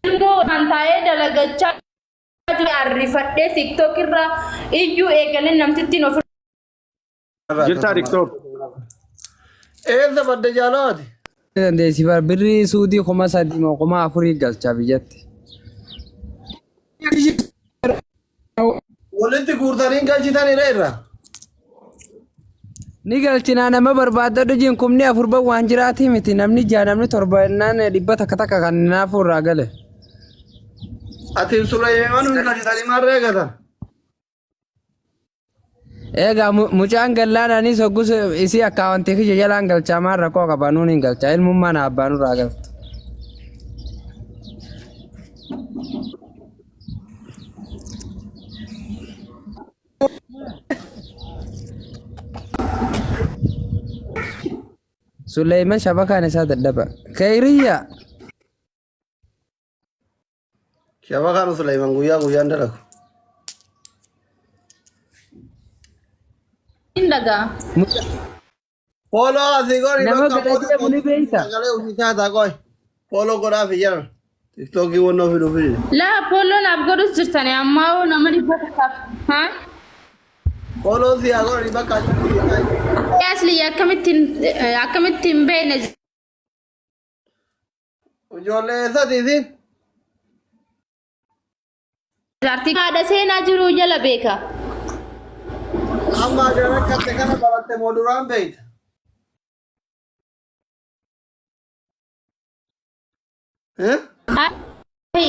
Ilmoo kan taa'ee dalagachaa jiru arrifadhee TikTok irraa iyyuu eegalee namtittiin of Jirtaa TikTok. Eessa badda jaalawaati? Dandeessi bar birrii suudii 3000 moo 4000 galcha biyyatti. Walitti guurtanii galchitan irra irra. Ni galchinaa nama barbaaddadhu jiin 4,000 ban waan jiraatii miti namni ja'a namni torba jennaan dhibba takka takka kan naafuu irraa gale. Ati Suleyman hin galchitanii maal reegatan? Egaa mucaan gallaan anis hoggus isii akkaawwantii kiyya jalaan galchaa maal rakkoo qaba nuun hin galchaa ilmummaan abbaa nurraa galtu. Suleyman shabakaan isaa dadhaba. Keyriyya. Shabakaan Suleyman guyyaa guyyaan dalagu. Hin dhagaa. Follow asii godhi Nama bakka gara follow jedhamu ni beekta. sagalee hojii taataa qoy. Follow godhaa fi jedhan. Tiktookii wannoo fiduu fidi. Laa pooloo naaf godhus jirtani ammaa hoo nama dhibba takkaaf. Haa? Follow si haa godhani bakka achi. Asli akkamittiin akkamittiin beekne. Ijoollee eessati isin? Jaartii haadha seenaa jiruu jala beeka. Amma ati rakkatte kana baratte moo duraan beekta? Eh?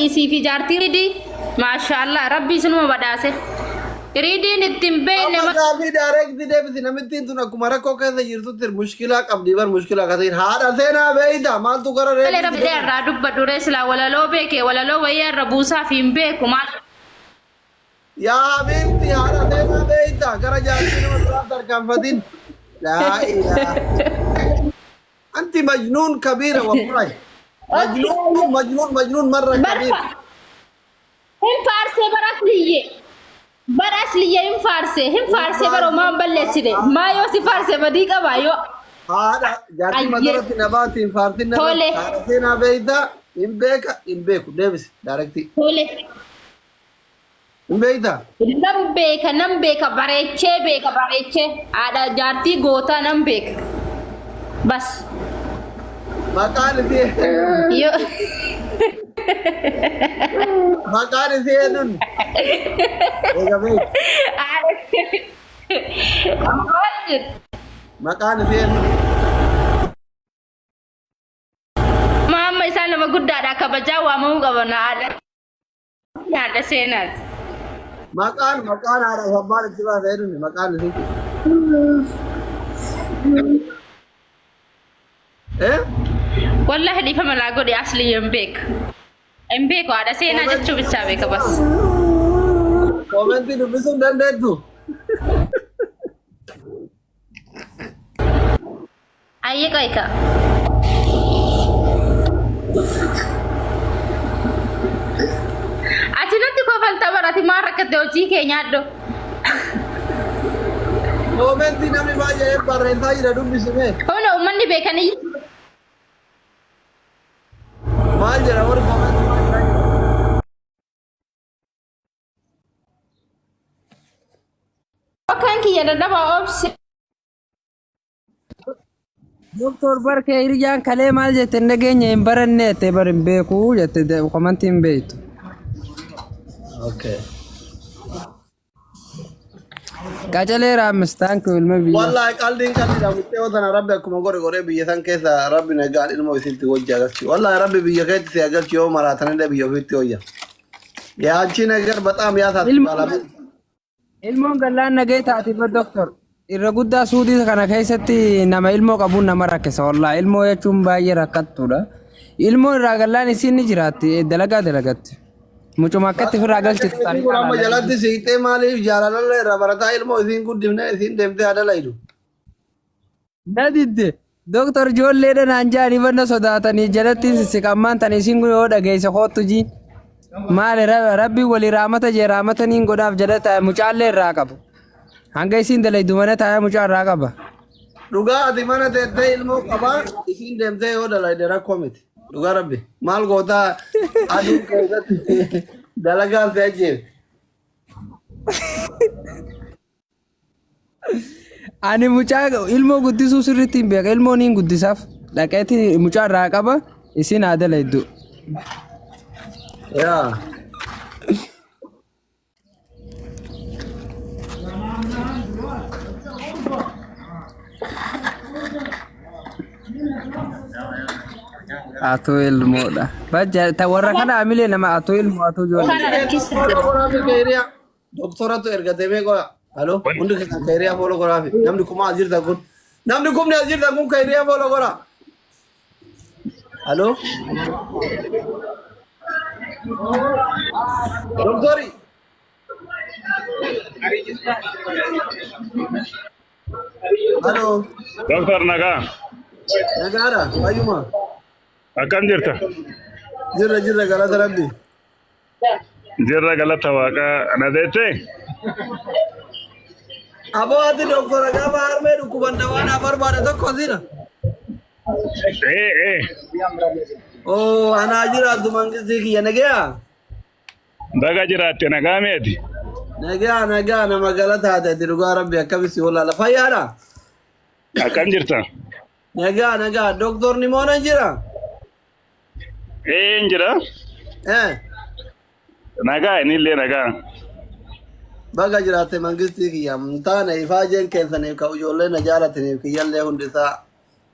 Isii fi jaartii riidii maashaallah rabbi isinuma badhaase. Riidiin ittiin beekne Amma gaafii direct deebisi namittiin tun akkuma rakkoo keessa jirtutti mushkilaa qabdi bar mushkilaa katiin haadha seenaa beeyta maaltu gara malee reebiitti rabbi deema. irraa dubbadhu ree silaa walaloo beeke walaloo wayyaa irra buusaaf hin beeku maal. Yaa habiibti haadha seenaa beeyta gara jaartii nama biraa tarkaanfatin. Laa ilaaha. Anti majnuun kabiira wallahi. Majnuun majnuun majnuun marra kabiira. Barfa hin faarsee bara asliyyee. Bara asliyyee hin faarsee hin faarsee bara homaa hin balleessine. Maa yoo si faarsee badii qabaa yoo. Haadha jaartii Ayyee. matarratti na baati hin faarsin narratti. Tole. Haadha seenaa beeyta hin beeka hin beeku deebisi daarektii. Tole. Hin beektaa? Nan beeka nan beeka bareechee beeka bareechee haadha jaartii gootaa nan beeka. Bas. Maqaan isii Yoo maqaan isii eenyuun? Eega beektu. haadha maal jettu? Maqaan isii eenyuun? Amma isaan nama guddaadha kabajaa waamamuu qaban haadha. Haadha seenaati. Maqaan maqaan haadha fi abbaan itti baase eenyuun maqaan isii? Eh? Wallahi dhiifama naa godhi asli hin beeku. Hin beeku haadha seenaa jechuu bichaa beeka bas. Koomentii dubbisuu hin dandeettu? Ayyee qoyka. Ati natti kofalta bara ati maal rakkatte hojii kee nyaadhu. Koomentii namni baay'ee barreessaa jira dubbisime. Hona uummanni beekanii Maal jedha warri koomentii maal jedhaa jira? Bakkaan kiyya dadhabaa obsi. Doktor Barkee hiriyyaan kalee maal jette hin dhageenye hin baranne jette bar hin beeku jette komantii hin beektu. Okay. Qacalee raammis thank you ilma biyya. Wallahi qaldiin qaldiidha mucayyoo tana rabbi akkuma godhe godhee biyya san keessa rabbi nagaan ilmoo isitti wajji agarchi. Wallahi rabbi biyya keetti si agarchi yoo maraatanillee biyya ofiitti wayya. Yaanchi nagar baxaam yaa taatu Ilmoo Ilmoon gallaan nagee taati bar doktor. Irra guddaa suudii kana keessatti nama ilmoo qabuun nama rakkisa wallaahi ilmoo jechuun baay'ee rakkattuudha. Ilmoo irraa gallaan isiin ni jiraatti dalagaa dalagatti. Mucuma akkatti ofirraa galchitu Isiin kun amma jalatti siiqxee maaliif jaalalalla irraa barataa ilmoo isiin guddifne isiin deemtee haa dalaydu. Na didde. Doktor ijoolleedha naan jaanii banna sodaatanii jalatti sissiqammaan tan isiin kun yoo dhageesse koottu jiin. Maali rabbi walii raamata jee raamataniin godhaaf jala taa'e mucaallee irraa qabu. Hanga isiin dalaydu mana taa'ee mucaa irraa qaba. Dhugaa ati mana teettee ilmoo qabaa isiin deemtee yoo dalayde rakkoo miti. Dhugaa rabbi. Maal gootaa aduun keessatti dalagaan si ajjeef. Ani mucaa ilmoo guddisuu sirriitti hin beeka. Ilmoo niin guddisaaf. Dhaqeetti mucaa irraa qaba. Isin haa dalaydu. Yaa. Atuu ilmoodha. Bajja ta warra kana amilee nama atuu ilmoo atuu ijoollee. Kana rakkisa. Follow godhaafi keeriyaa. Doktoratu ergatee mee qoya. Halo, hundi keessan keeriyaa follow godhaafi. Namni kuma as jirtan kun. Namni kumni as jirtan kun keeriyaa follow godhaa. Halo. Doktori. Halo. Doktor nagaa. Nagaadha. Fayyuma. Akkam jirta? Jirra jirra galata rabbi. Jirra galata waaqaa na deettee? Aboo ati doktora gaafa harmee dhukkuban dawaa naa barbaade tokko asina. Ee ee. Oo anaa jiraattu mangistii kiyya nagayaa. Baga jiraatte nagaa meeti? Nagaa nagaa nama galataate ati dhugaa rabbi akkamitti walaala fayyaadha. Akkam jirta? Nagaa nagaa doktor Nimoona jira. Ee hin jira. Eh Nagaa innillee nagaa. baga jiraatte mangistii kiyya hin taane ifaajeen keessaniif ka ijoollee na jaalataniif kiyyallee hundisaa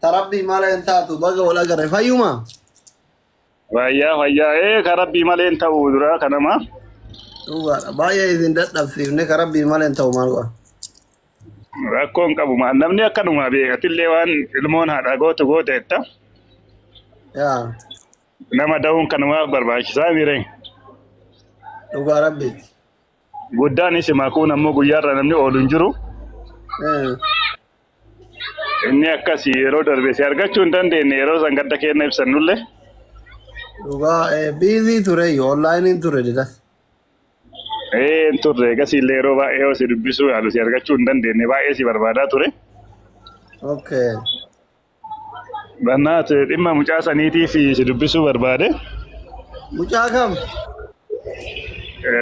tarabbii mala hin taatu baga wal agarre fayyuma. Fayyaa fayyaa ee ka rabbii malee hin ta'u dura kanama. Dhugaadha baay'ee isin dadhabsiifne ka rabbii malee hin ta'u maal godha. Rakkoon qabu maal namni akkanuma beekatillee waan ilmoon haadha gootu gooteetta. Yaa Nama da'uun kanumaaf barbaachisaa mire. dhugaa rabbiiti. Guddaanis makuun ammoo guyyaarra namni oolu hin jiru. Eh. Inni akkas yeroo darbe si argachuu hin dandeenye yeroo san gadda keenya ibsannullee. Dhugaa biizii ture onlaayiniin ture didas. Ee hin turre eegasiillee yeroo baay'ee yoo si dubbisuu yaalu si argachuu hin dandeenye baay'ee si barbaadaa ture. Okay. Bannaat dhimma mucaa saniitiif si dubbisuu barbaade. Mucaa kam?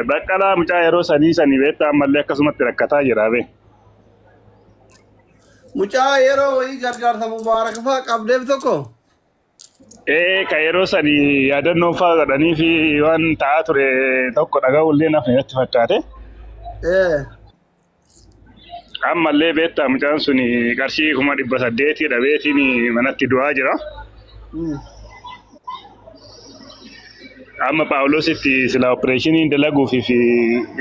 Baqqalaa mucaa yeroo sanii sanii beektaa ammallee akkasumatti rakkataa jira bee. Mucaa yeroo wayii gargaarsa mubaarak fa'aa qabdeef tokko. Ee ka yeroo sanii yaadannoo fa'aa godhanii fi waan ta'aa ture tokko dhaga'uullee nafni natti fakkaate. Eh. Ammallee beektaa mucaan sun qarshii 800,000 dhabeetiin manatti du'aa jira. Amma Paawuloositti sila opereeshinii dalaguuf fi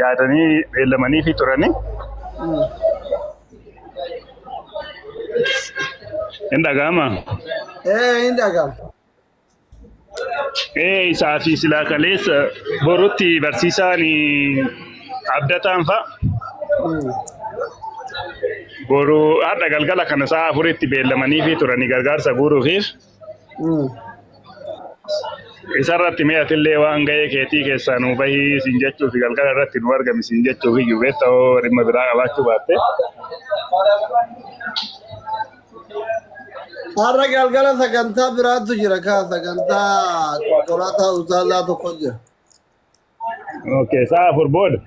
yaadanii beellamanii fi turanii. Hin dhaga'ama. Eh hin dhaga'ama. Ee isaa fi silaa kaleessa borutti barsiisaan abdataan fa'a. Boru har'a galgala kana sa'a 4tti beellamanii fi turanii gargaarsa guuruufiif. Isarratti mi'atillee waan ga'ee keetii keessaa nuu bahii siin jechuu fi galgala irratti nu argami siin jechuu fi iyyuu beektaa hoo dhimma biraa qabaachuu baatte. Har'a galgala sagantaa biraatu jira kaa sagantaa konkolaataa utaalaa tokko jira. Okay, sa'a 4 booda.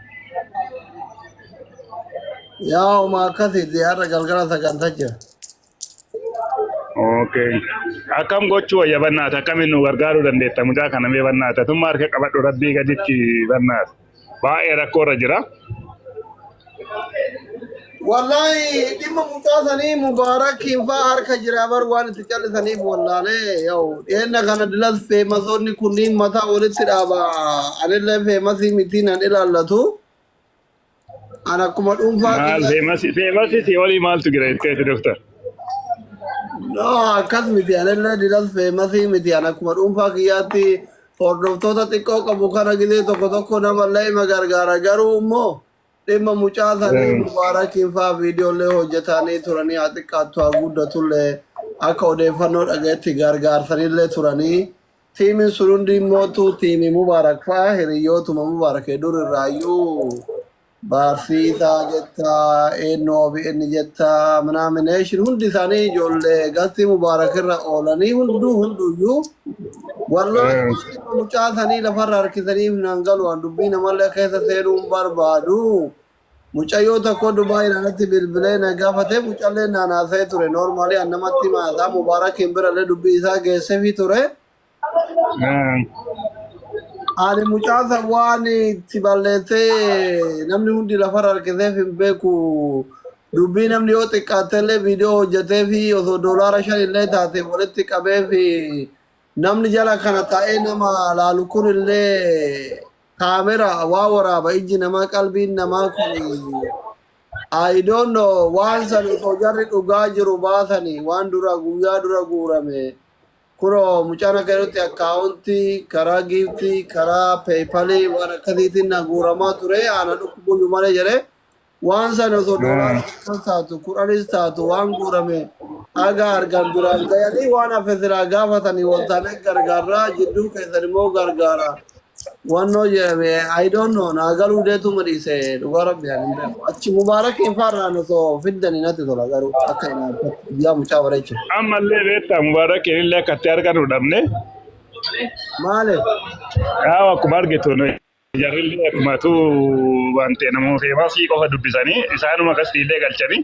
Yaa uma akkasiiti har'a galgala sagantaa jira. Okay. Akkam gochuu wayya bannaata akkamiin nu gargaaruu dandeetta mucaa kana mee bannaata tumma harka qabadhu rabbii gaditti bannaata. Baay'ee rakkoo irra jira. Wallahi dhimma mucaa sanii mubaarakiin fa'aa harka jira bar waan itti callisaniif wallaalee yaa'u dhiyeenya kana dilas feemasoonni kunniin mataa walitti dhaaba anillee feemasii mitiin an ilaallatu. An akkuma dhuunfaa Maal feemasi feemasi si olii maaltu jira jetteeti doktor. No akkas miti anillee dilas feemasii miti an akkuma dhuunfaa kiyyaatti hordoftoota xiqqoo qabu kana gizee tokko tokko namallee ima gargaara garuu immoo dhimma mucaa sanii mubaarakiin fa'aa viidiyoolee hojjetanii turanii haa xiqqaattu haa guddatullee akka odeeffannoo dhagayetti gargaarsanillee turanii tiimiin sun hundi immootu tiimii mubaarak fa'aa hiriyyootuma mubaarak dur irraayyuu barsiisaa jettaa eenyu OBN jettaa minaamination hundi isaanii ijoollee galtii mubaarak irra oolanii hunduu hunduyyuu Wallahi mucaa sanii lafarra harkisaniif naan galu waan dubbii namallee keessa seenuu hin barbaadu. Mucayyoo tokko Dubaay irratti bilbilee na gaafate mucallee naan haasa'ee ture. Normaalii an namatti maasaa Mubaarakiin birallee dubbii isaa geesseefii ture. Ani mucaa san waan itti balleessee namni hundi lafarra harkiseef hin beeku. Dubbii namni yoo xiqqaattellee viidiyoo hojjetee fi osoo $5 illee taate walitti qabee fi namni jala kana taa'ee nama laalu kun illee kaamera waa waraaba ijji namaa qalbiin namaa kun I don't know waan san osoo jarri dhugaa jiru baasanii waan dura guyyaa dura guurame kunoo mucaan akka jedhutti akkaawuntii karaa giiftii karaa PayPalii waan akkasiitiin na guuramaa ture ana dhukkubuyyuu malee jedhee waan san osoo $10 taatu 10s taatu waan guurame aga argan duraan gayanii waan hafe silaa gaafatanii waltaanee gargaarraa jidduu keessan immoo gargaara. Wannoo jedhame I don't know naa galuu deetu madhiise dhugaa rabbi ani hin beeku. Achi Mubaarakiin faarraan osoo fiddanii natti tola garuu akka ilaaltatti guyyaa mucaa bareechu. Ammallee beektaa Mubaarakiin illee akka itti arganu dhabne. Maali? Yaa akkuma argitu jarrillee akkuma tu waan ta'e namoota feemasii qofa dubbisanii isaanuma akkasitti illee galchanii.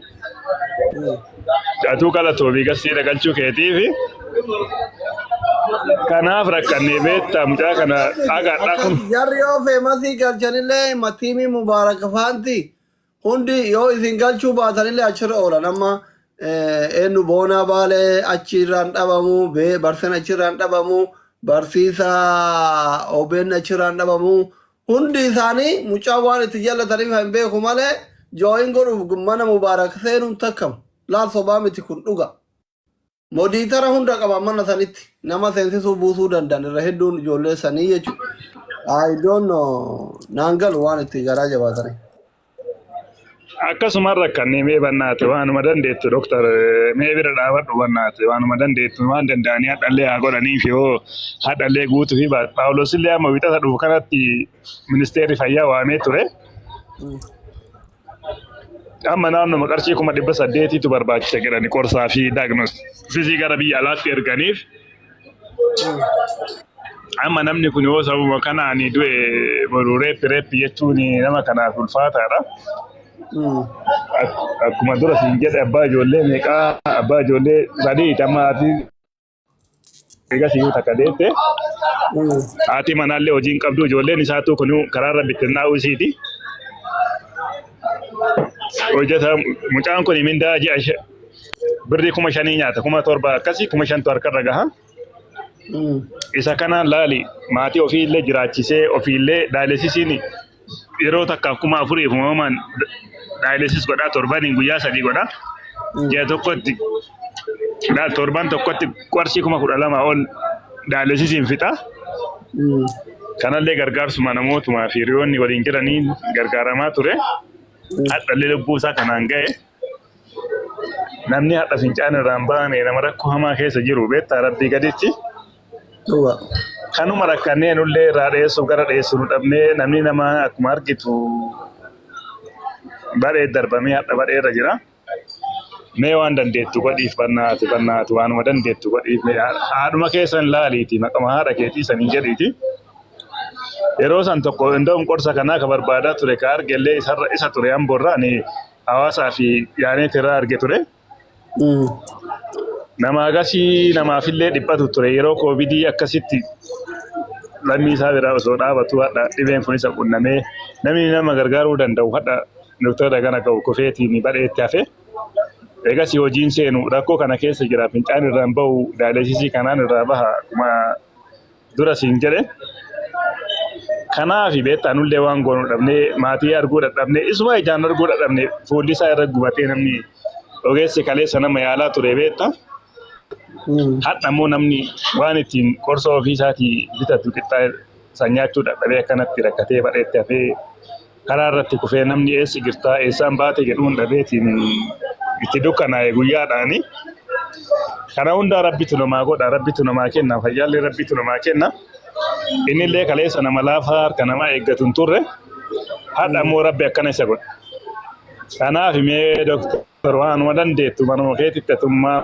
Atuu galatoomi gasiidha galchuu keetiifi. Kanaaf rakkannee beektaa mucaa kana dhagaadhaa kun. Jarri yoo feemasii galchanillee matiimii Mubaarak faanti hundi yoo isin galchuu baatanillee achirra oolan amma eenyu boonaa baalee achirraan dhabamu barsan achirraan dhabamu barsiisaa OBN achirraan dhabamu hundi isaanii mucaa waan itti jallataniif hin beeku malee jooyin godhuuf mana Mubaarak seenuun takkamu laal sobaa miti kun dhuga. Modiitara hunda qaba mana sanitti nama seensisuu buusuu danda'an irra hedduun ijoollee sanii jechuudha. I don't know naan galu waan itti garaa jabaatanii. Akkasuma rakkannee mee bannaate waanuma dandeettu doktar mee bira dhaabadhu bannaate waanuma dandeettu waan danda'anii hadhallee haa godhaniif yoo hadhallee guutuu fi Paawulos illee amma wixata dhufu kanatti ministeerri fayyaa waamee ture. Amma naannoo qarshii 800,000tu barbaachisa jedhani qorsaa fi diagnosisii gara biyya alaatti erganiif. Amma namni kun yoo sababa kanaan du'e boru reeppi reeppi jechuun nama kanaaf ulfaataadha. Akkuma dura siin jedhe abbaa ijoollee meeqaa abbaa ijoollee sadii amma haati eegas iyyuu takka deette. Haati manaallee hojii hin qabdu ijoolleen isaatu kun karaarra bittinnaa'uu isiiti. Hojjeta mucaan kun mindaa ji'a birrii 5,000 nyaata 7,000 akkasii 5,000tu harkarra gaha. Isa kanaan laali maatii ofiillee jiraachisee ofiillee daayileesisiin yeroo takkaaf 4,000 uumamaan dialysis godhaa torbaniin guyyaa 3 godhaa. Ji'a tokkotti torban tokkotti qarshii 12,000 ol daayileesisiin fixa. Kanallee gargaarsuma namootumaa fi hiriyoonni waliin jiranii gargaaramaa ture. Hadhallee lubbuu isaa kanaan ga'e. Namni hadha fincaan irraan baane nama rakkoo hamaa keessa jiru beektaa rabbii gaditti. Kanuma rakkannee nullee irraa dheessuuf gara dheessu nu dhabnee namni nama akkuma argitu badhee darbamee hadha badheerra jira. Mee waan dandeettu godhiif bannaati bannaati waanuma dandeettu godhiif haadhuma keessan laaliiti maqama haadha keetii saniin jedhiiti. Yeroo san tokko indoom qorsa kanaa ka barbaadaa ture ka argellee isa ture amboorraa ani hawaasaa fi yaaneet irraa arge ture. Nama agasii namaafillee dhiphatu ture yeroo koovidii akkasitti lammii isaa biraa osoo dhaabatu hadha dhibeen kun isa qunnamee namni nama gargaaruu danda'u hadha doktora kana ga'u kufeetiin badheetti hafe. Egas hojiin seenu rakkoo kana keessa jira fincaan irraan bahu daayileesisii kanaan irraa baha akkuma dura siin jedhe. Kanaaf beektaa nullee waan goonu dhabnee maatii arguu dadhabnee isuma ijaan arguu dadhabne fuulli isaa irra gubatee namni ogeessi kaleessa nama yaalaa ture beektaa. Hadha immoo namni waan ittiin qorsa ofii isaatii bitatu qixxaa san nyaachuu dadhabee akkanatti rakkatee badheetti hafee karaa irratti kufee namni eessi jirtaa eessaan baate jedhuun dhabeetiin itti dukkanaa'e guyyaadhaani. Kana hundaa rabbitu namaa godha rabbitu namaa kenna fayyaallee rabbitu namaa kenna. Innillee kaleessa nama laafaa harka namaa eeggatu hin turre hadha immoo rabbi akkana isa godha. Kanaaf mee doktor waanuma dandeettu manuma keetitti atummaa.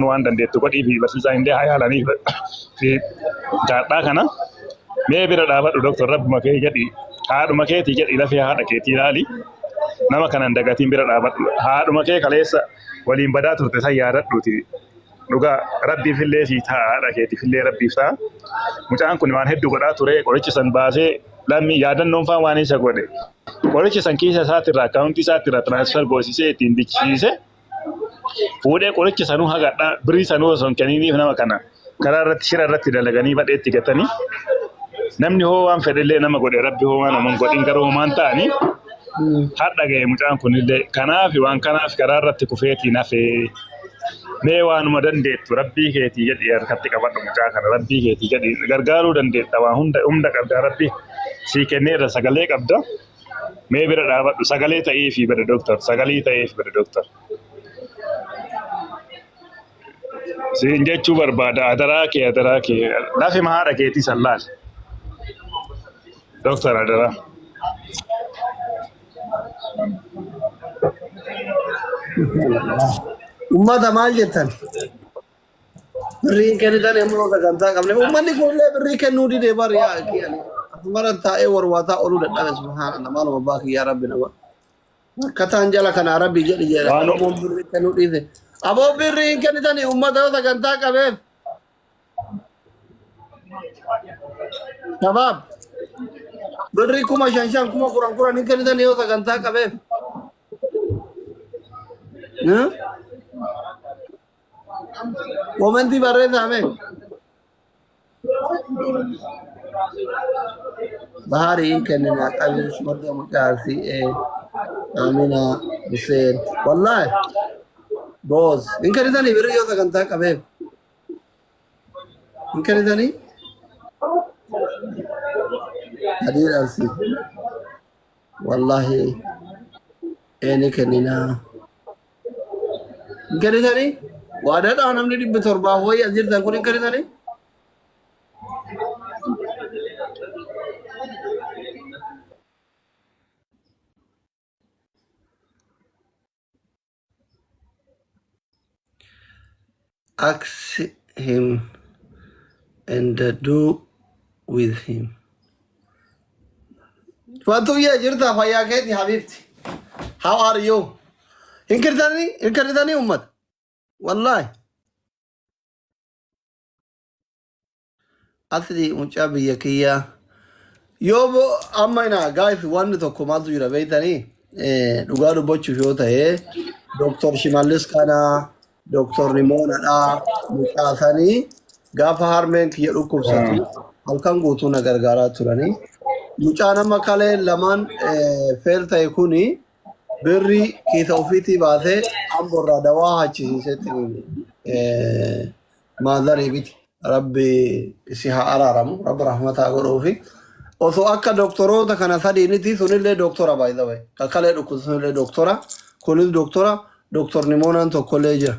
Waan dandeettu godhii fi barsiisaa illee haa yaalanii fi jaadhaa kana mee bira dhaabadhu doktor, rabbuma kee jedhi, haadhuma keetii jedhi, lafee haadha keetii ilaali, nama kanan dagatiin bira dhaabadhu. Haadhuma kee kaleessa waliin badaa turte san yaadadhuuti. Dhugaa rabbiif illee sii ta'a, haadha keetiif illee rabbiif ta'a. Mucaan kun waan hedduu godhaa ture. Qoricha san baasee lammi yaadannoon faa waan isa godhe, qoricha san kiisa isaatirraa akkaawuntii isaatirraa transfer goosisee ittiin bichisiise fuudhee, qoricha sanuu hagadhaa birrii sanuu osoo hin kenniniif nama kana karaa irratti shira irratti dalaganii badheetti gatanii. Namni hoo waan fedhellee nama godhe, rabbi hoo waan homan godhin garuu homaan ta'anii hadha ga'e mucaan kunillee. Kanaaf waan kanaaf karaa irratti kufeetiin hafee. Mee waanuma dandeettu rabbii keetii jedhi harkatti qabadhu mucaa kana. Rabbii keetii jedhi gargaaruu dandeetta. Waa hunda hunda qabda, rabbi sii kenneerra, sagalee qabda. Mee bira dhaabadhu, sagalee ta'ee fi bada doktor, sagalee ta'ee fi bada doktor siin jechuu barbaada. Adaraa kee, adaraa kee, lafi haadha keetii san laal doktor, adaraa. Ummata maal jettan? Birriin kennitan immoo sagantaa qabne. Uummanni kunillee birrii kennuu didee bari yaa kiyani. Asumara taa'ee warwaataa oluu dadhabe, subhaanallah, maaluma abbaa kiyyaa rabbi nama. Akkataan jala kanaa rabbi jedhi jedha. Oromoon birrii kennuu dhiise. Aboo birrii hin kennitani uummata yoo sagantaa qabeef. Shabaab. Birrii 5,000 5, 10,000 10,000 hin kennitani yoo sagantaa qabeef. Commentii barreessaa mee. Bahari hin kennina qabiis madda mucaasi Amina Hussein wallahi boos hin kennitanii birrii yoo sagantaa qabeef hin kennitanii Hadiir Arsii wallahi ni kenninaa hin kennitanii waadaadhaa namni 700 wayii as jirtan kun hin kennitanii. Ask him and do with him. Fatuyya jirta, fayyaa keeti habibti. How are you? Hin kirtanii hin kirtanii ummata. Wallahi. Asli mucaa biyya kiyyaa. Yoo amma ina gaaf wanni tokko maaltu jira beektanii, dhugaa dubbachuuf yoo ta'e, Dooktor Shimallis kana, Dooktor Nimoonadha, mucaasanii gaafa harmeen kiyya dhukkubsatu halkan guutuu na gargaaraa turanii. Mucaan amma kalee lamaan fail ta'e kuni birrii kiisa ofiitii baasee amborraa dawaa hachisiisetti maazarii biti. Rabbi isi haa araaramu, rabbi rahmataa godhuufi. Osoo akka doktoroota kana sadiiniti, sunillee doktora, by the way. Kakkalee dhukkubsu sunillee doktora, kunis doktora, doktor Nimoonaan tokkollee jira.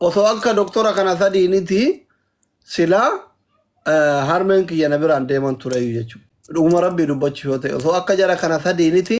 Osoo akka doktora kana sadiiniti silaa harmeen kiyya na biraan deeman tureyyuu jechuudha. Dhuguma rabbii dubbachuu yoo ta'e, osoo akka jara kana sadiiniti.